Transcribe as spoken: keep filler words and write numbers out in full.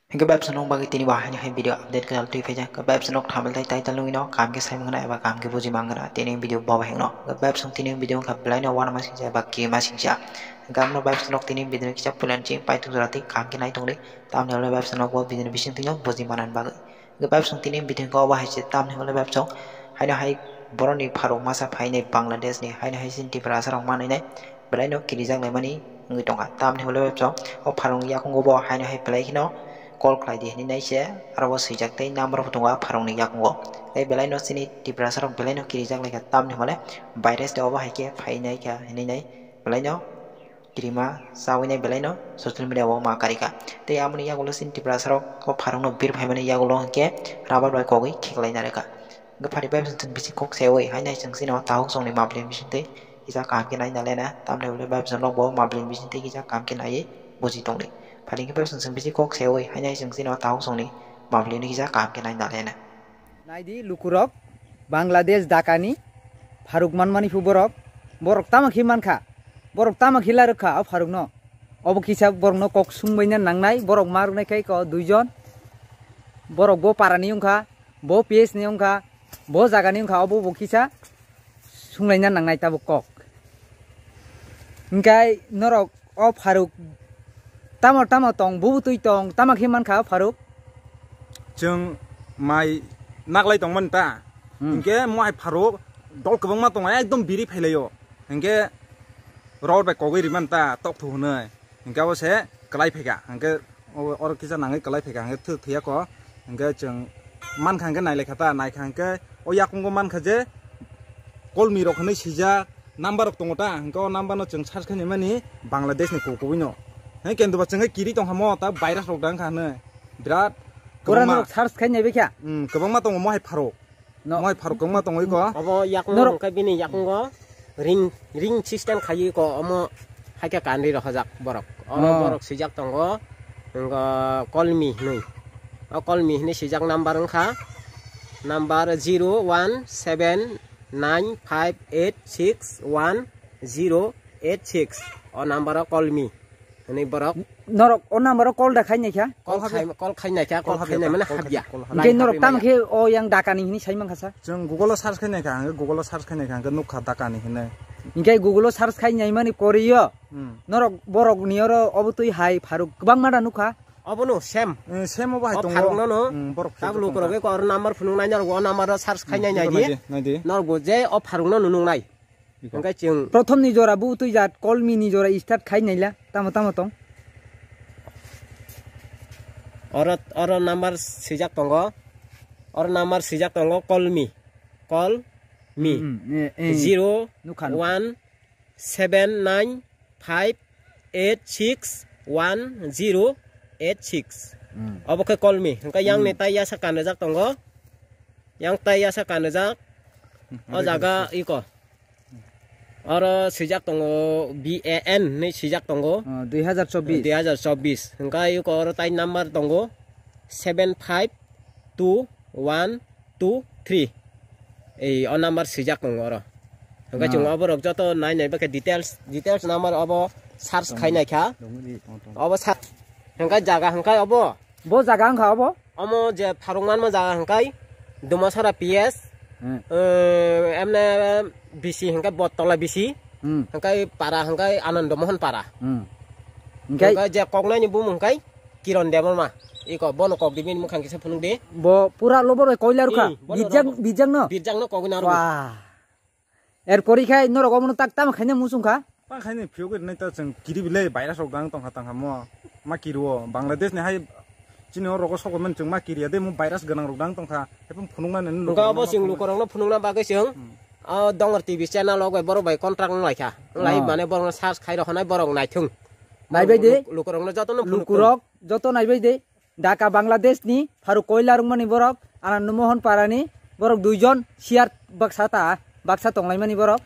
Hingke bebsong nong bagwi tini bo haino hai video update kwtal twi phaijak. Hingke bebsong nok thamal tai title nungwi no kaham khe sai mangna eba kaham khe buji mangna tini video bo bai hino. Hingke bebsong tini video wngkha belai no uanama singcha eba kirima singcha. Hingke amno bebsong nok tini video kisa puilan chini paitung jora twi kaham khe nai tongdi. Tamni hwnle bebsong nok bo video bising twi no buji manani bagwi. Hingke bebsong tini video ko obo hai se tamni hwnle bebsong haino hai boroni pharok masa phainai Bangladesh ni haino hai chini Tiprasa rok manwi nai. Belai no kirijak laimani wngwi tongkha. Tamni hwnle bebsong o pharokni yakungo bo haino hai belai kheno call khlai di hinwi nai se aro bo swijak tei number bo tongo a pharokni yakungo. Tei belai no chini Tiprasa rok belai no kirijak laikha tamni hwnle virus de obo hai khe phainai kha hinwi nai belai no kirima chawi nai belai no social media o ma karikha. Tei amoni yagulo chini Tiprasa rok o pharokno bir phaimani yagulo hinkhe rubber bai kogwi khiklai narwkha. Hingke phari bai chwng bisi kok sewi haino chwng chini o tahuk songni mapli bisingtwi kisa kaham khe nai nalena tamni hwnle bai chwng nokbo mapli bisingtwi kisa kaham khe naiwi buji tongdi. Phari hingke bai chwng bisi kok sewi haino chwng chini o tahuk songni mapli ni kisa kaham khe nai nalena. Naidi lukurok Bangladesh Dhaka ni pharuk manmani phu borok, borok tamo khe mankha, borok tamo khe larwkha o pharukno. Obo kisa borokno kok sungbaina nangnai, borok ma rwnai khe ko duijon, borok bo parani wngkha, bo P S ni wngkha, bo jagani wngkha, obo bo kisa sunglaina nangnai tabuk kok. Hingkai norok o pharuk tamo tamo tong, bubu twi tong, tamo khe mankha o pharuk? Chwng mai naglai tongmani ta. Hmm. Hingke mo hai pharuk dol kwbangma tongo, ekdom biri phailaio. Hingke ror bai kogwi rimani ta, tok thu hwnwi. Hingke abo se kwlai phaikha, hingke o, oro kisa nangwi kwlai phaikha, hingke thwk thwiya ko, hingke chwng mankha hingke nailaikha ta, naikha hingke o yakungo mankha je kolmi rok hinwi swijak number rok tongo ta, hingke o number no chwng search khainai mani Bangladesh ni kubui kubui no. Hingke kendo ba chwng kiri tongkha mo ta virus rok dang kha hinwi birat Pura kwbangma. Norok search khainai bai kha? Hmm, kwbangma tongo mo hai pharuk. No. Moi pharuk kwbangma tongwi ko. Obo yakungo norok hwnkhe bini yakungo ring, ring system khaiwi ko omo haikhe kanri rohojak borok. Omo oh. Borok swijak tongo, wngkha Kolmi hinwi. O Kolmi hinwi swijak number wngkha, number zero one seven nine five eight six one zero eight six. O number o Kolmi. Hwnwi borok. Norok o number o call da khai naikha? Call khai, call khai naikha, call khai nai mane habya. Hwnkhe norok tamo khe o yang Dhaka ni hwnwi sai mankha sa? Chwng Google o search khai naikha, hwnkhe Google o search khai naikha, hwnkhe nukha Dhaka ni hwnwi. Hwnkhe Google o search khai nai mani koriyo. Hmm. Norok borok ni oro obo twi hai pharuk kwbangma da nukha. Obo no same. Eh, same obo hai tongo. Pharuk no no. Hmm, borok tabuk lukurok eko oro number phunuk nai norok o number o search khai nai nai di. Norok bo je o pharuk no nunuk nai. Hwnkhe chwng prothom ni jora bu twi jat Kolmi ni jora start khai naila tamo tamo tong. Oro, oro number swijak tongo. Oro number swijak tongo Kolmi. Kolmi. Hmm, eh, eh. Zero nukha, nukha. One seven nine five eight six one zero eight six. Hmm. Obo khe Kolmi. Hwnkhe yang ni tai yasa kanrijak tongo. Yang tai yasa kanrijak. Hmm, o jaga iko. Oro swijak tongo B A N hinwi swijak tongo. Oh, dui hazar chobbish. Dui hazar chobbish. Hwnkhe iko oro tai number tongo seven five two one two three. Ei o number swijak tongo oro. Hwnkhe chwng oborok joto nai nai bakhe details, details number obo search khai naikha. Obo sa-, hwnkhe jaga hwnkhe obo. Bo jaga wngkha obo? Omo je pharuk manma jaga hwnkhe Dumasara P S, hmm. Eh, emne bisi hwnkhe Bottola bisi, hmm. Hwnkhe para hwnkhe Anando Mohon para. Hmm. Hwnkhe? Hwnkhe je koknaini bumung hwnkhe Kiron Debbarma. Iko bono kok di bini mukhang kisa phunuk di. Bo pura lobo bai koilar kha? Hmm, bono bijak, bijak no? Bijak no kogwi naro. Wah. Er pori khai norok omono tak tamo khaina muchung kha? Ta khaini phiyok ri nai ta chwng kiri bilai virus rok dang tongkha tangkha mo. Ma kiri o Bangladesh ni hai chini o rogo sokomani chwng ma kiri ya de mo virus gwnang rok dang tongkha. Hai phung phunuk nani nuk. Hwnkhe obo chwng lukurok no phunukna bagwi chwng, hmm. O Dongor T V channel rok bai borok bai contract wng lai kha. Wng lai mane borok no search khai rok hwnai borok naithung. Naibai de. Lukurok no joto no phunuk. Lukurok joto naibai de. Dhaka Bangladesh ni pharuk koilar wngmani borok, Anando Mohon para ni borok duijon share baksa ta, baksa tonglaimani borok.